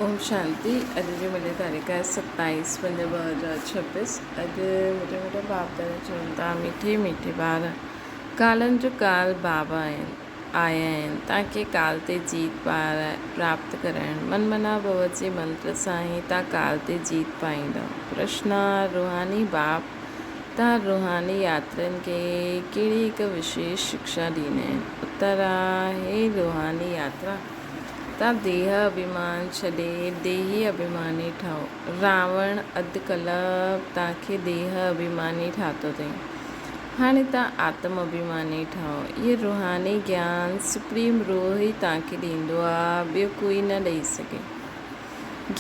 اوم شانتي اڄ جي ملي تاريخ آهي ستائيس پنج 2026 اڄ مٺي مٺا باپ دادا چون ٿا مٺي مٺي ٻار ڪالن جو ڪال بابا آهن آيا آهن تان کي ڪال تي جيت پراپت ڪرائڻ من منا ڀو جي منتر سان ئي تان ڪال تي جيت پائيندؤ پرشن روحاني باپ تان روحاني ياترين کي ڪهڙي هڪ وشيش شڪشا ڏيندا آهن اتر هي روحاني ياترا تان ديهه اڀيمان ڇڏي ديهي اڀيماني ٺهو. راوڻ اڌ ڪلپ تان کي ديهه اڀيماني ٺاتو اٿئي. هاڻي تان آتم اڀيماني ٺهو. اهي روحاني گيان سپريم روح ئي تان کي ڏيندو آ، ٻيو ڪوئي نه ڏئي سگهي.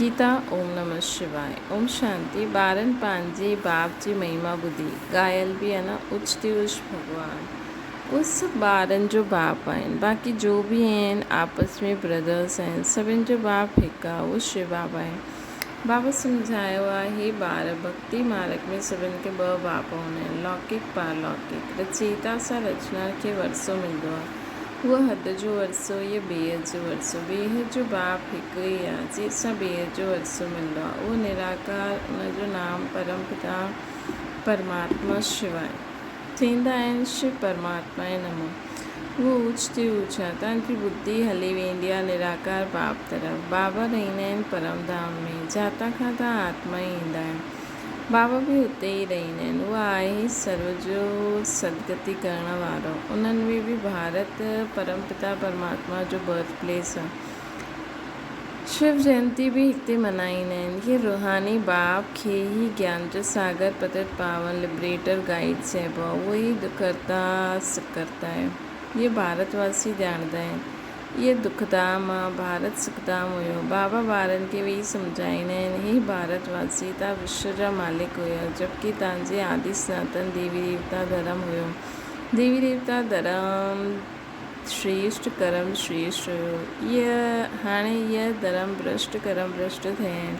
گيتا، اوم نمه شواء. اوم شانتي. ٻارن پنهنجي باپ جي مهما ٻڌي. ڳايل به آ نه، اچ تي اچ ڀڳوان. اهي سڀ ٻارن جو باپ آهن. باقي جو به آهن آپس ۾ برادرس آهن. سڀن جو باپ هڪ آهي اهو شو بابا آهي. بابا سمجهايو آهي هي ٻار ڀڳتي مارگ ۾ سڀن کي ٻه باپ هوندا آهن لوڪڪ پارلوڪڪ. رچيتا سان رچنا کي ورثو ملندو آهي. اهو حد جو ورثو يا بيحد جو ورثو. بيحد جو باپ هڪ ئي آهي جنهن سان بيحد جو ورثو ملندو آهي. اهو نراڪار ان جو نام پرم پتا پرماتما شو آهي. ٿيندا آهن شو پرماتمائي نمه. اهو اوچ تي اوچ آهي. تان جي ٻڌي هلي ويندي آهي نراڪار باپ طرف. بابا رهندا آهن پرم ڌام ۾. جاتان کان تان آتما ئي ايندا آهن. بابا به اتي ئي رهندا آهن. اهو آهي ئي سرو جو سدگتي ڪرڻ وارو. انهن ۾ به ڀارت پرم پتا پرماتما جو برٿ پليس آهي. شو جينتي به هتي ملهائيندا آهن. هي روحاني باپ کي ئي گيان جو ساگر پتت پاون لبريٽر گائيڊ چئبو آهي. اهو ئي دک هرتا سک ڪرتا آهي. اهي ڀارت واسي ڄاڻندا آهن. اهي دک ڌام آ، ڀارت سک ڌام هيو. بابا ٻارن کي ويهي سمجهائيندا آهن، هي ڀارت واسي تان وشو جا مالڪ هيا، جبڪه تان جي آدي سناتن ديوي ديوتا ڌرم هيو. ديوي ديوتا ڌرم. شريشٽ ڪرم شريشٽ هيو. ايء هاڻي ايء ڌرم ڀرشٽ ڪرم ڀرشٽ ٿيا آهن.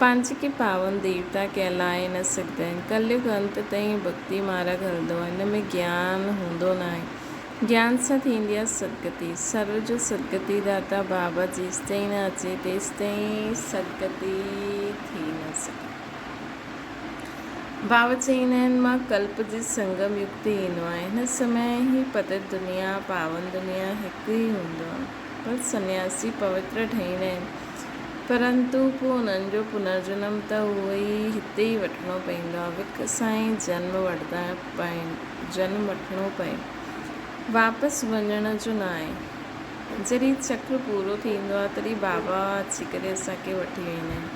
پنهنجي کي پاون ديوتا ڪهلائي نه سگهندا آهن. ڪليگ انت تائين ڀڳتي مارڳ هلندو آهي. ان ۾ گيان هوندو ناهي. گيان سان ٿيندي آهي سدگتي. سرو جو سدگتي داتا بابا جيستائين نه اچي تيستائين سدگتي ٿي نه سگهي. بابا چئيندا آهن، مان ڪلپ جي سنگم يگ تي ايندو آهيان. هن سمي هي پتت دنيا، پاون دنيا هڪ ئي هوندو آهي. پر سنياسي پوتر ٺهيندا آهن، پرنتو پوء انهن جو پنرجنم ته اهو ئي هتي ئي وٺڻو پئيندو آهي. وک سان ئي جنم وٺندا آهن، جنم وٺڻو پئي. واپس وڃڻ جو ناهي. جڏهن چڪر پورو ٿيندو آهي، تڏهن بابا اچي ڪري اسان کي وٺي ويندا آهن.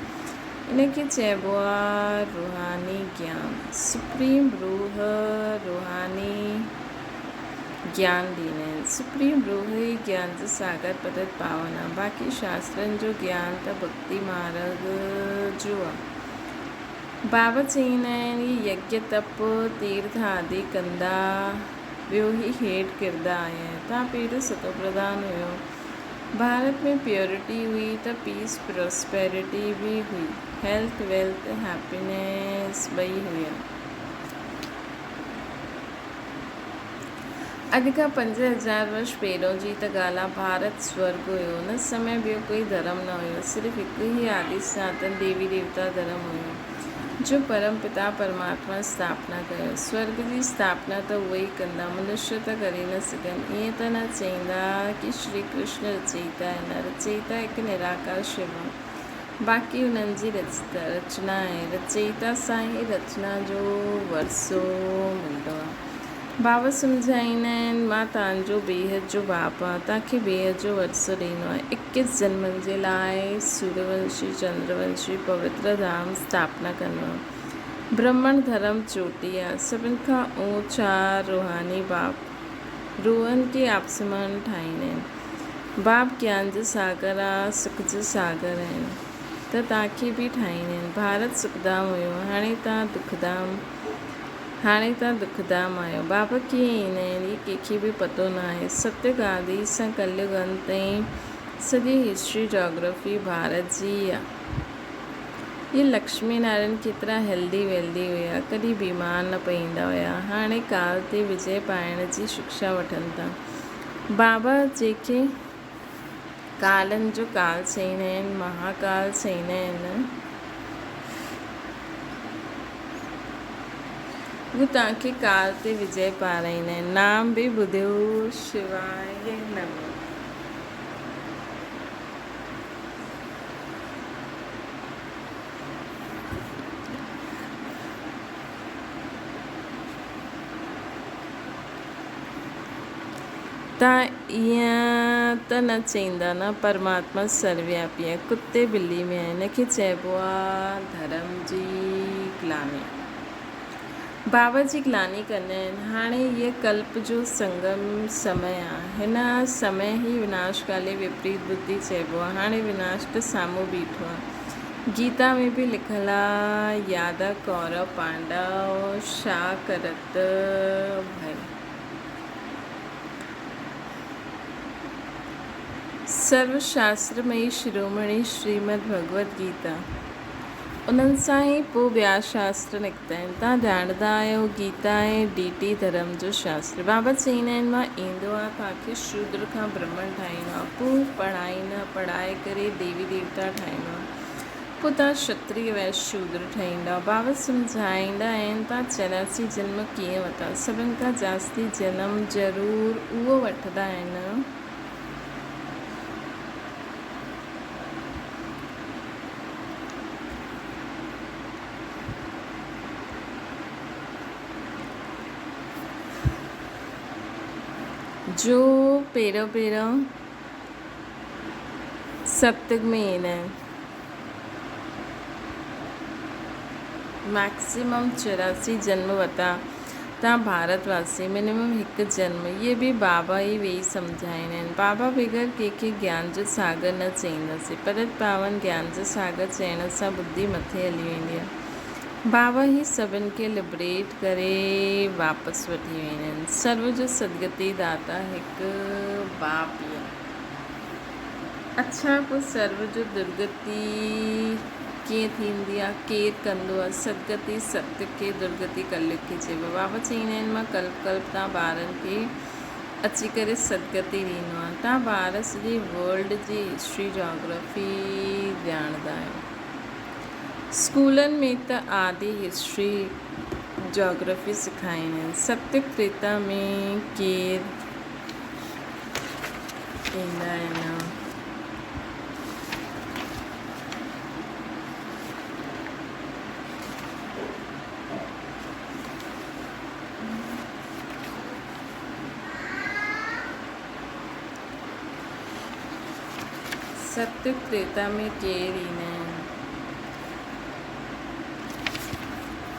ان کي چئبو آ روحاني گيان. سپريم روح روحاني گيان ڏيندا آهن. سپريم روح ئي گيان جو ساگر پتت پاون آ. باقي شاسترن جو گيان ته ڀڳتي مارڳ جو آ. بابا چئيندا آهن هي يگيا تپ تيرٿ آدي ڪندا ٻيو هي هيٺ ڪردا آيا آهيو. تان پهريون ستوپرڌان هيو. ڀارت ۾ پيورٽي هئي ته پيس پراسپيرٽي به هئي، هيلٿ ويلٿ هيپينيس ٻئي هيا. اڄ کان 5000 ورش پهريون جي ته ڳالهه آ، ڀارت سورڳ هيو، ان سمي ٻيو ڪوئي ڌرم نه هيو، صرف هڪ ئي آدي سناتن ديوي ديوتا ڌرم هيو. جو پرم پتا پرماتما اسٿاپنا ڪيو. سورڳ جي اسٿاپنا ته اهي ئي ڪندا، منشيه ته ڪري نه سگهن. ائين ته نه چئيندا ڪي شري ڪرشن رچئيتا آهي، نه، رچئيتا هڪ نراڪار شو آهي، باقي انهن جي رچنا آهي. رچئيتا سان ئي رچنا جو ورثو ملندو آهي. بابا سمجهائيندا آهن، مان توهان جو بيحد جو باپ آهيان، توهان کي بيحد جو ورثو ڏيندو آهيان. اڪيس جنمن جي لاء سوريونشي، چندرونشي پوتر ڌام اسٿاپنا ڪندو آهيان. برهمڻ ڌرم چوٽي آهي، سڀن کان اوچ آهي روحاني باپ. روحن کي آپسمان ٺاهيندا آهن. باپ گيان جو ساگر آهي، سک جو ساگر آهن ته توهان کي به ٺاهيندا آهن. ڀارت سکڌام هيو، هاڻي توهان دکڌام. هاڻي تان دکڌام آهيو. بابا ڪيئن ايندا آهن، هي ڪنهن کي به پتو ناهي. ستيگ آدي سان ڪليگ انت تائين سڄي هسٽري جاگرافي ڀارت جي ئي آ. هي لڪشمي نارائڻ ڪيترا هيلدي ويلدي هيا، ڪڏهن بيمار نه پئيندا هيا. هاڻي ڪال تي وجئه پائڻ جي شڪشا وٺن ٿا. بابا جيڪي. ڪالن جو ڪال چئيندا آهن، مهاڪال چئيندا آهن. هو توهان کي ڪال تي وجئه پارائيندا آهن. نام به ٻڌيو شواء نمه. توهان ائين ته نه چئيندا نه پرماتما سروياپي آهي، ڪتي ٻلي ۾ آهي، ان کي چئبو آهي ڌرم جي گلاني. بابا جي گلاني ڪندا آهن. هاڻي هيء ڪلپ جو سنگم سمي آهي. هن سمي ئي وناش ڪالي وپريت ٻڌي چئبو آهي. هاڻي وناش ته سامهون بيٺو آهي. گيتا ۾ به لکيل آهي يادا ڪورو پانڊو شا ڪرت ڀئي. سرو شاسترمئي شرومڻي شريمد ڀڳوت گيتا انهن سان ئي پوء ٻيا شاستر نڪتا آهن. توهان ڄاڻندا آهيو گيتا ۽ ڊيٽي ڌرم جو شاستر. بابا چئيندا آهن مان ايندو آهيان توهان کي شودر کان برهمڻ ٺاهيندو آهيان پوء پڙهائيندا پڙهائي ڪري ديوي ديوتا ٺاهيندو آهيان. پوء توهان شتريه ويش شودر ٺهيندا. بابا سمجهائيندا آهن توهان 84 جنم ڪيئن ورتا؟ سڀن کان جاستي جنم ضرور اهو وٺندا آهن. جو پهريون پهريون ستيگ ۾ ايندا آهن. مئڪسيمم 84 جنم وتا تان ڀارت واسي منيمم هڪ جنم اهي به بابا ئي ويهي سمجهائيندا آهن بابا بغير ڪنهن کي گيان جو ساگر نه چئينداسين پرت پاون گيان جو ساگر چئڻ سان ٻڌي مٿي هلي ويندي آهي بابا ئي سڀن کي لبريٽ ڪري واپس وٺي ويندا آهن سرو جو سدگتي داتا هڪ باپ ئي آهي. اڇا پوء سرو جو درگتي ڪيئن ٿيندي آ؟ ڪير ڪندو آ؟ سدگتي ست کي درگتي ڪليگ کي چئبو آ. بابا چئيندا آهن مان ڪلپ ڪلپ تان ٻارن کي اچي ڪري سدگتي ڏيندو آهيان. تان ٻار سڄي ورلڊ جي هسٽري جاگرافي ڄاڻندا آهيو. اسڪولن ۾ ته آڌي هسٽري جاگرافي سکائيندا آهن. ستيگ تريتا ۾ ڪير ايندا آهن. ستيگ تريتا ۾ ڪير ايندا آهن؟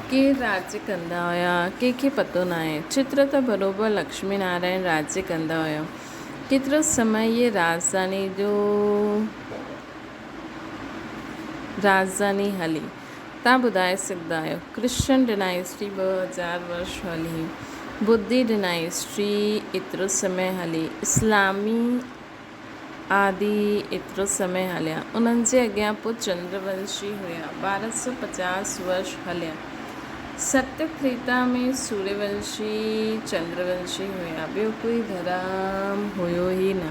ڪير راڄ ڪندا هيا، ڪنهن کي پتو ناهي. چتر ته بروبر لڪشمي نارائڻ راڄ ڪندا هيا. ڪيترو سمي هيء راڄڌاني جو راڄڌاني هلي، تان ٻڌائي سگهندا آهيو. ڪرشن ڊنائسٽي 2000 ورش هلي، ٻڌي ڊنائسٽي ايترو سمي هلي، اسلامي آدي ايترو سمي هليا. انهن جي اڳيان پوء چندر ونشي هيا، 1250 ورش هليا. ستيگ تريتا ۾ سوريه ونشي، چندر ونشي هيا، ٻيو ڪوئي ڌرم هيو ئي نه.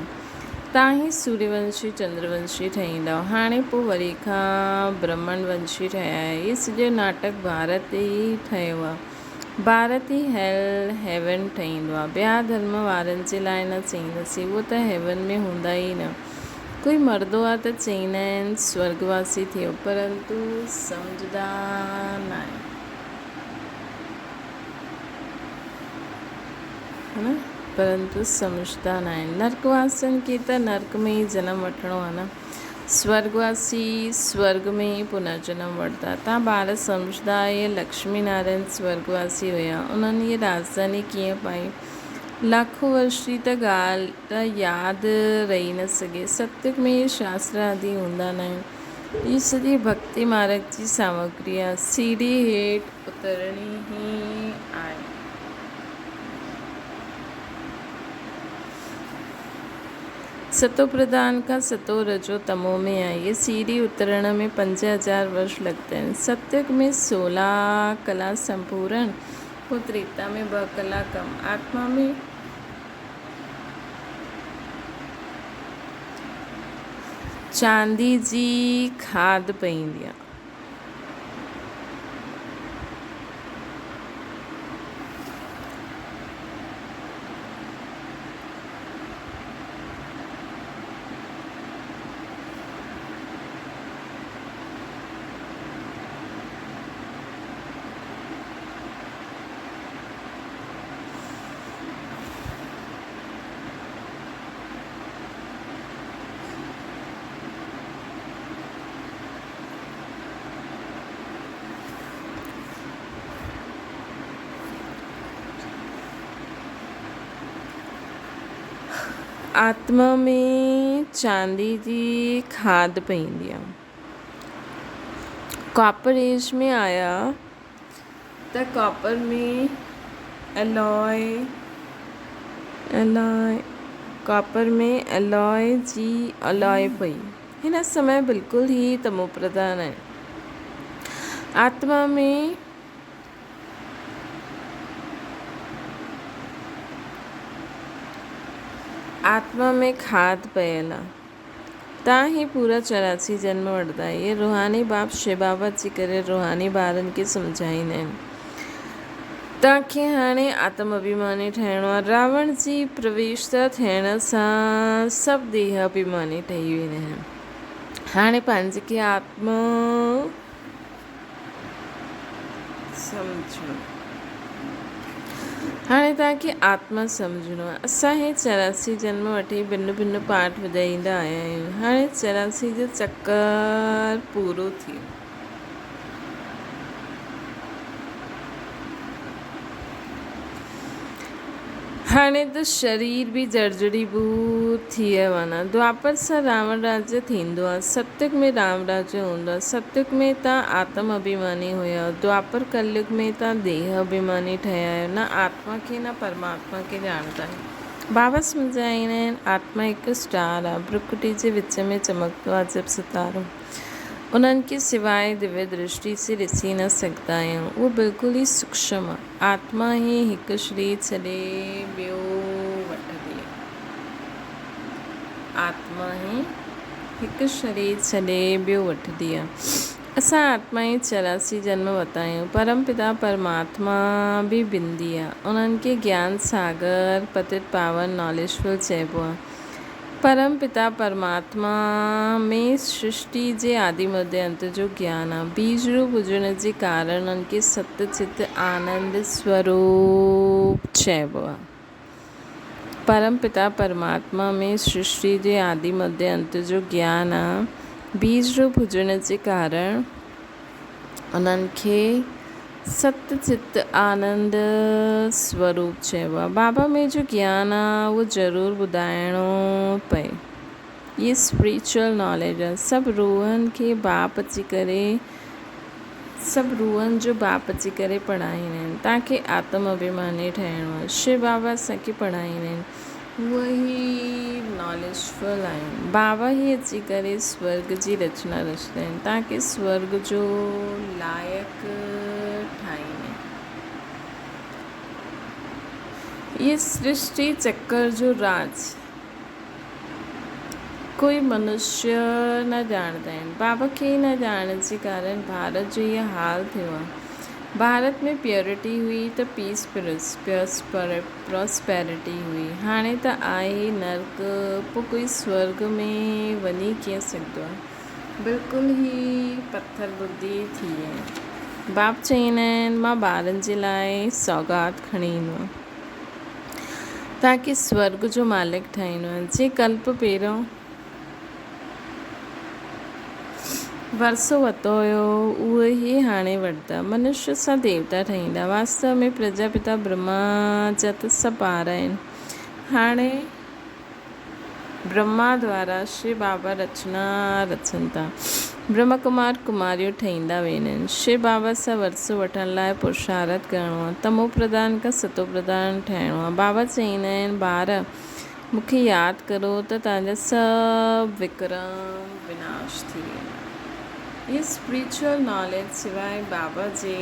تان هي سوريه ونشي، چندر ونشي ٺهيندا. هاڻي پوء وري کان برهمڻ ونشي ٺهيا. هي سڄو ناٽڪ ڀارت ئي ٺهيو آ. ڀارت ئي هيل، Heaven، ٺهيندو آ. ٻيا ڌرم وارن جي لاء نه چئينداسين. اهو ته هيون ۾ هوندا ئي نه. ڪوئي مرندو آ ته چئيندا آهن سورڳواسي ٿيو پرنتو سمجهندا ناهن. ها نه پرنتو سمجهندا ناهن. نرڪواسين کي ته نرڪ ۾ ئي جنم وٺڻو آ نه. سورڳواسي سورڳ ۾ ئي پنرجنم وٺندا. تان ٻار سمجهندا اهي لڪشمي نارائڻ سورڳواسي هيا. انهن هيء راڄڌاني ڪيئن پائي؟ لاکو ورش جي ته ڳالهه ته ياد رهي نه سگهي. ستيگ ۾ اهي شاستر آدي هوندا ناهن. هيء سڄي ڀڳتي مارڳ جي سامگري آهي. سيڙهي هيٺ اترڻي ئي آهي. ستو پرڌان کان ستو رجو تمو ۾ آهي. هيء سيڙهي اترڻ ۾ 5000 ورش لڳندا آهن. ستيگ ۾ 16 ڪلا سمپورڻ، پوء تريتا ۾ ٻه ڪلا ڪم. آتما ۾ چاندي جي کاڌ پئيندي آ. آتما ۾ چاندي جي کاڌ پئيندي آ. ڪاپر ايج ۾ آيا ته ڪاپر ۾ الوء الوء ڪاپر ۾ الوء جي الوء پئي. هن سمي بلڪل هي تمو پرڌان آهي. آتما ۾ آتما ۾ کاڌ پيل آ. تان هي پورا 84 جنم وٺندا. اهي روحاني باپ شو بابا اچي ڪري روحاني ٻارن کي سمجهائيندا آهن. توهان کي هاڻي آتم اڀيماني ٺهڻو آهي. راوڻ جي پرويشتا ٿيڻ سان سڀ ديهه اڀيماني ٺهي ويندا آهن. هاڻي پنهنجي کي آتم سمجهڻو. هاڻي توهان کي آتما سمجهڻو آهي. اسان هي 84 جنم وٺي ڀن ڀن پاٺ وڄائيندا آيا آهيون. هاڻي 84 جو چڪر پورو ٿيو. هاڻي ته شرير به جرجري ڀوت ٿي ويو آهي. دوآپر سان راوڻ راجيه ٿيندو آهي. ستيگ ۾ رام راجيه هوندو آهي. ستيگ ۾ توهان آتم اڀيماني هيا. دوآپر ڪليگ ۾ توهان ديهه اڀيماني ٺهيا آهيو. نه آتما کي نه پرماتما کي ڄاڻندا آهيو. بابا سمجهائيندا آهن، آتما هڪ اسٽار آهي. ڀرڪٽي جي وچ ۾ چمڪندو عجب ستارو. انهن کي سواء دويه درشٽي سي ڏسي نه سگهندا آهيون. اهو بلڪل ئي سوڪشم آهي. آتما ئي هڪ شرير ڇڏي ٻيو وٺندي آهي. آتما ئي هڪ شرير ڇڏي ٻيو وٺندي آهي. اسان آتما ئي 84 جنم ورتا آهيون. پرم پتا پرماتما به بندي آهي. انهن کي گيان ساگر، پتت پاون، ناليجفل چئبو آهي. پرم پتا پرماتما ۾ سرشٽي جي آدي مڌ انت جو گيان آ. بيج روپ هجڻ جي ڪارڻ ان کي ست چت آنند سوروپ چئبو آ. پرم پتا پرماتما ۾ سرشٽي جي آدي مڌ انت جو گيان آ. بيج روپ هجڻ جي ڪارڻ انهن کي ست چت آنند سوروپ چئبو آهي. بابا ۾ جو گيان آهي اهو ضرور ٻڌائڻو پئي. هي اسپريچوئل ناليج آهي. سڀ روحن کي باپ اچي ڪري سڀ روحن جو باپ اچي ڪري پڙهائيندا آهن. توهان کي آتم اڀيماني ٺهڻو آهي. شو بابا اسان کي پڙهائيندا آهن. هو ئي ناليجفل آهن. بابا ئي اچي ڪري سورڳ جي رچنا رچندا آهن. توهان کي سورڳ جو لائق ٺاهيندا آهن. هيء سرشٽي چڪر جو راز ڪوئي منشيه نه ڄاڻندا آهن. بابا کي ئي نه ڄاڻڻ جي ڪارڻ ڀارت جو هيء حال ٿيو آهي. ڀارت ۾ پيورٽي هئي ته پيس پراسپيرٽي هئي. هاڻي ته آهي ئي نرڪ، پوء ڪوئي سورڳ ۾ وڃي ڪيئن سگهندو آهي؟ بلڪل ئي پٿر ٻڌي ٿي آهي. باپ چئيندا آهن، مان ٻارن جي لاء سوغات کڻي ايندو آهيان. توهان کي سورڳ جو مالڪ ٺاهيندو آهيان. جي ڪلپ پهريون ورثو ورتو هيو، اهو ئي هاڻي وٺندا. منشيء سان ديوتا ٺهيندا. واستو ۾ پرجاپتا برهما جا ته سڀ ٻار آهن. هاڻي برهما دوارا شو بابا رچنا رچن ٿا. برهما ڪمار ڪماريون ٺهيندا ويندا آهن. شو بابا سان ورثو وٺڻ لاء پرشارٿ ڪرڻو آهي. تمو پرڌان کان ستو پرڌان ٺهڻو آهي. بابا چئيندا آهن، ٻار! مون کي ياد ڪرو ته توهان جا سڀ وڪرم وناش ٿي ويندا. هيء اسپريچوئل ناليج سواء بابا جي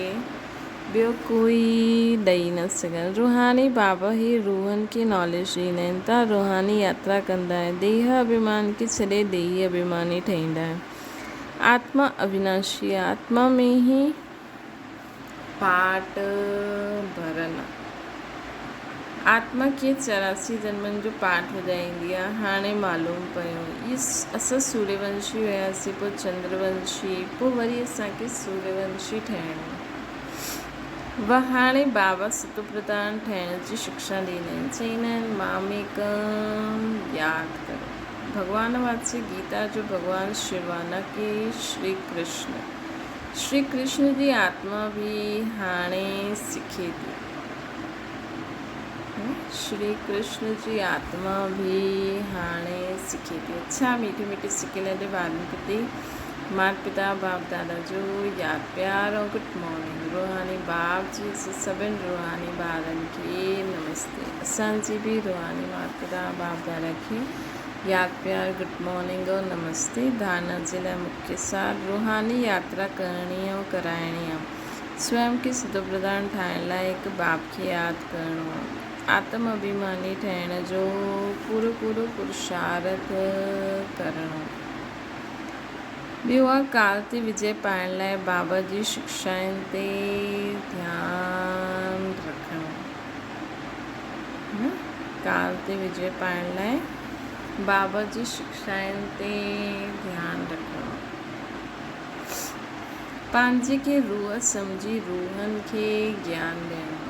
ٻيو ڪوئي ڏئي نه سگهن. روحاني بابا ئي روحن کي ناليج ڏيندا آهن. توهان روحاني ياترا ڪندا آهيو. ديهه اڀيمان کي ڇڏي ديهي اڀيماني ٺهيندا آهيو. آتما اويناشي آهي. آتما ۾ ئي پاٽ ڀرن. آتما ڪيئن 84 جنمن جو پاٺ وڄائيندي آهي، هاڻي معلوم پيو. اسان سوريه ونشي هياسين، پوء چندر ونشي، پوء وري اسان کي سوريه ونشي ٺهڻو آهي. هاڻي بابا ستوپرڌان ٺهڻ جي شڪشا ڏيندا آهن. چئيندا آهن، ماميڪم ياد ڪرو. ڀڳوان واچي گيتا جو ڀڳوان شو آهي، نه ڪي شري ڪرشن. شري ڪرشن جي آتما به هاڻي سکي ٿي. شري ڪرشن جي آتما به هاڻي سکي ٿي. اڇا ميٺي ميٺي سکي لڏي ٻارن پرتي مات پتا باپ دادا جو ياد پيار ۽ گڊ مارننگ. روحاني باپ جي سڀن روحاني ٻارن کي نمستي. اسان جي به روحاني مات پتا باپ دادا کي ياد پيار گڊ مارننگ ۽ نمستي. ڌارنا جي لاء مکيه سار روحاني ياترا ڪرڻي ۽ ڪرائڻي آ. سويم کي سڌو پرڌان ٺاهڻ لاء هڪ باپ کي ياد ڪرڻو آ. آتم اڀيماني ٺهڻ جو پورو پورو پرشارٿ ڪرڻو. ٻيو آ ڪال تي وجي پائڻ لاء بابا جي شڪشائن تي ڌيان رکڻو. ڪال تي وجي پائڻ لاء بابا جي شڪشائن تي ڌيان رکڻو. پنهنجي کي روح سمجهي روحن کي گيان ڏيڻو.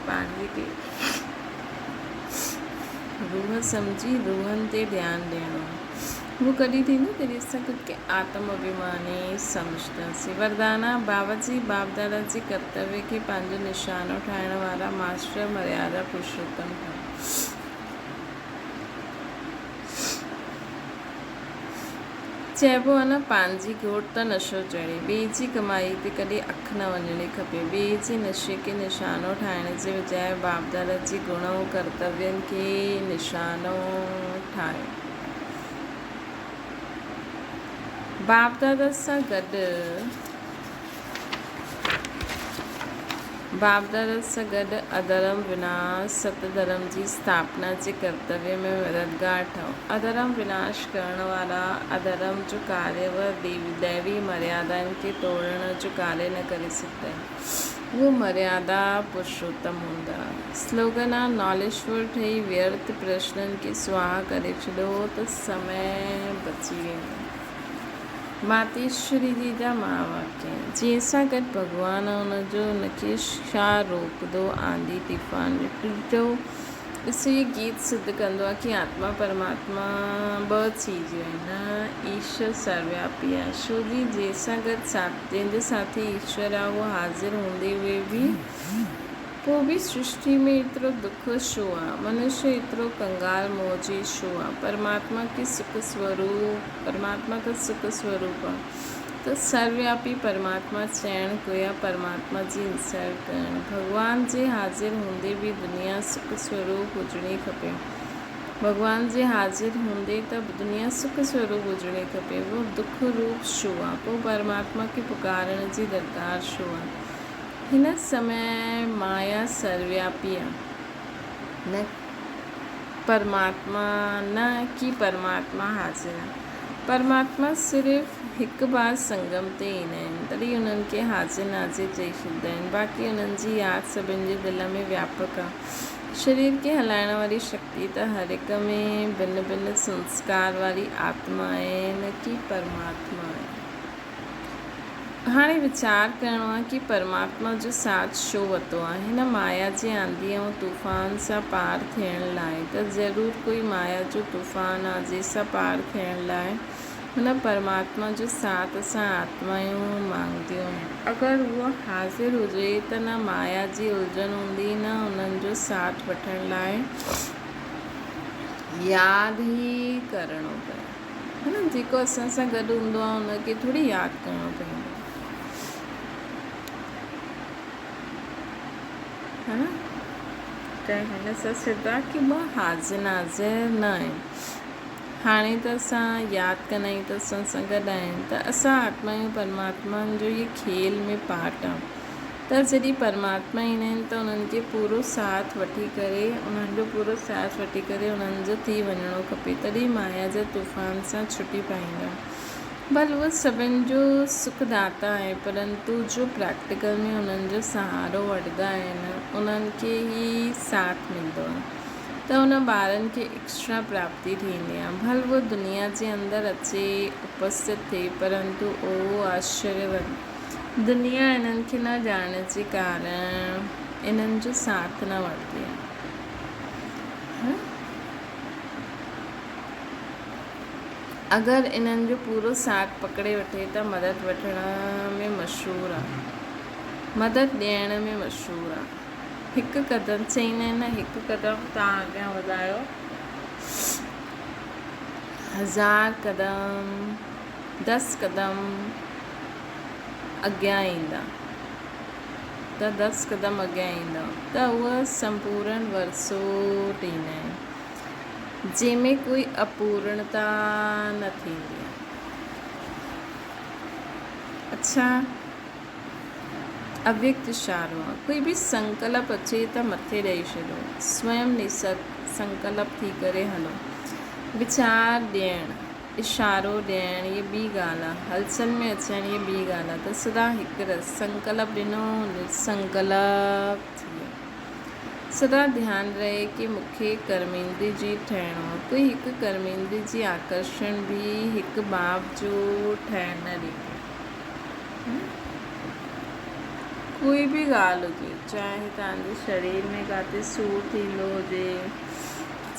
پنهنجي کي روح سمجهي روحن تي ڌيان ڏيڻو. اهو ڪڏهن ٿيندو جڏهن اسان خود کي آتم اڀيماني سمجهنداسين. وردانا، بابا جي باپ دادا جي ڪرتويه کي پنهنجو نشانو ٺاهڻ وارا ماسٽر مريادا پرشوتم ٺهو. چئبو آهي نه پنهنجي گهوٽ ته نشو چڙهي. ٻئي جي ڪمائي تي ڪڏهن اک نه وڃڻي کپي. ٻئي جي نشي کي نشانو ٺاهڻ جي بجاء باپدادا جي گڻ ۽ ڪرتوين کي نشانو ٺاهيو. باپدادا سان گڏ باپدادا سان گڏ اڌرم وناش، ست ڌرم جي اسٿاپنا جي ڪرتويه ۾ مددگار ٺهو. اڌرم وناش ڪرڻ وارا اڌرم جو ڪاريه و ديوي مريادائن کي ٽوڙڻ جو ڪاريه نه ڪري سگهندا آهن. اهو مريادا پرشوتم هوندا. سلوگن آ ناليجفل ٺهي ويرٿ پرشنن کي سواها ڪري ڇڏو ته سمي بچي ويندو. ماتيشوري جي جا مها واڪيه جنهن سان گڏ ڀڳوان ان جو ان کي ڇا روڪندو آنڌي طوفان ڏٺو ڏسو هي گيت سڌ ڪندو آهي ڪي آتما پرماتما ٻه چيزون آهن ايشور سروياپي آهي ڇو جي جنهن سان گڏ جنهن جو ساٿي ايشور آهي اهو حاضر هوندي هوئي به پوء به سرشٽي ۾ ايترو دک ڇو آ؟ منشيه ايترو ڪنگال موهجي ڇو آ؟ پرماتما کي سک سوروپ، پرماتما ته سک سوروپ آ، ته سروياپي پرماتما چئڻ گويا پرماتما جي انسلٽ ڪرڻ. ڀڳوان جي حاضر هوندي به دنيا سک سوروپ هجڻي کپي. ڀڳوان جي حاضر هوندي ته دنيا سک سوروپ هجڻي کپي، اهو دک روپ ڇو آ؟ پوء پرماتما کي پڪارڻ جي درڪار ڇو آ؟ هن سمي مايا سروياپي آ، نه پرماتما نه ڪي پرماتما حاضر آ. پرماتما صرف هڪ بار سنگم تي ايندا آهن، تڏهن انهن کي حاضر ناظر چئي ڇڏيندا آهن. باقي انهن جي ياد سڀن جي دل ۾ وياپڪ آ. شرير کي هلائڻ واري شڪتي ته هر هڪ ۾ ڀن ڀن سنسڪار واري آتما آهي، نه ڪي پرماتما آهي. هاڻي ويچار ڪرڻو آهي ڪي پرماتما جو ساٿ ڇو وتو آهي؟ هن مايا جي آنڌي ۽ طوفان سان پار ٿيڻ لاء ته ضرور ڪوئي مايا جو طوفان آ جنهن سان پار ٿيڻ لاء هن پرماتما جو ساٿ اسان آتمائون مانگديون آهن. اگر اهو حاضر هجي ته نه مايا جي الجهن هوندي نه انهن جو ساٿ وٺڻ لاء ياد ئي ڪرڻو پئي. ها نه جيڪو اسان سان گڏ هوندو آهي ان کي ٿوري ياد ڪرڻو پوندو آهي ها نه ته هن سان سڌ آهي ڪي مان حاضر ناظر نه آهيان. هاڻي ته اسان ياد ڪندا آهيون ته اسان سان گڏ آهن ته اسان آتمايون پرماتمائن جو هي کيل ۾ پارٽ آهيون ته جڏهن پرماتما ايندا آهن ته انهن کي پورو ساٿ وٺي ڪري انهن جو پورو ساٿ وٺي ڪري انهن جو ٿي وڃڻو کپي تڏهن مايا جا طوفان سان ڇٽي پائيندا. ڀل اهو سڀن جو سک داتا آهي پرنتو جو پريڪٽيڪل ۾ انهن جو سهارو وٺندا آهن انهن کي ئي ساٿ ملندو آهي ته ان ٻارن کي ايڪسٽرا پراپتي ٿيندي آهي ڀل اهو دنيا جي اندر اچي اپسٿت ٿئي پرنتو اهو آشچريوت دنيا انهن کي نه ڄاڻڻ جي ڪارڻ انهن جو ساٿ نه وٺندي آهي. اگر انهن جو پورو ساٿ پڪڙي وٺي ته مدد وٺڻ ۾ مشهور آهي مدد ڏيڻ ۾ مشهور آهي. هڪ قدم چئيندا آهن نه هڪ قدم توهان اڳيان وڌايو هزار قدم دس قدم اڳيان ايندا ته دس قدم اڳيان ايندا ته اهو سمپورڻ ورثو ڏيندا آهن جنهن ۾ ڪوئي اپورڻتا نه ٿيندي آهي. اڇا اويڪت اشارو آ. ڪوئي به سنڪلپ اچي ته مٿي ڏئي ڇڏو. سويم نسرگ سنڪلپ ٿي ڪري هلو. ويچار ڏيڻ، اشارو ڏيڻ اهي ٻي ڳالهه آ. هلچل ۾ اچڻ اهي ٻي ڳالهه آ ته سدا هڪ رس سنڪلپ ڏنو نرسنڪلپ ٿي ويو. سدا ڌيان رهي ڪي مون کي ڪرميندري جي ٺهڻو آ. ڪوئي هڪ ڪرميندري جي آڪرشڻ به هڪ باپ جو ٺهڻ نه ڏيندو. ڪوئي به ڳالهه هجي چاهي توهان جي شرير ۾ ڪاٿي سور ٿيندو هجي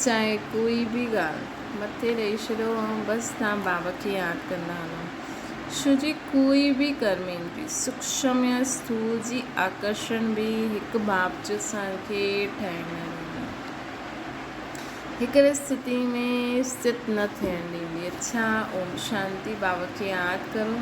چاهي ڪوئي به ڳالهه مٿي ڏئي ڇڏيو ۽ بس توهان بابا کي ياد ڪندا هلو ڇو جي ڪوئي به ڪرميندري سوڪشم يا اسٿول جي آڪرشڻ به هڪ باپ جو اسان کي ٺهڻ نه ڏيندو هڪڙي اسٿتي ۾ اسٿت نه ٿيڻ ڏيندي اڇا اوم شانتي بابا کي ياد ڪرو.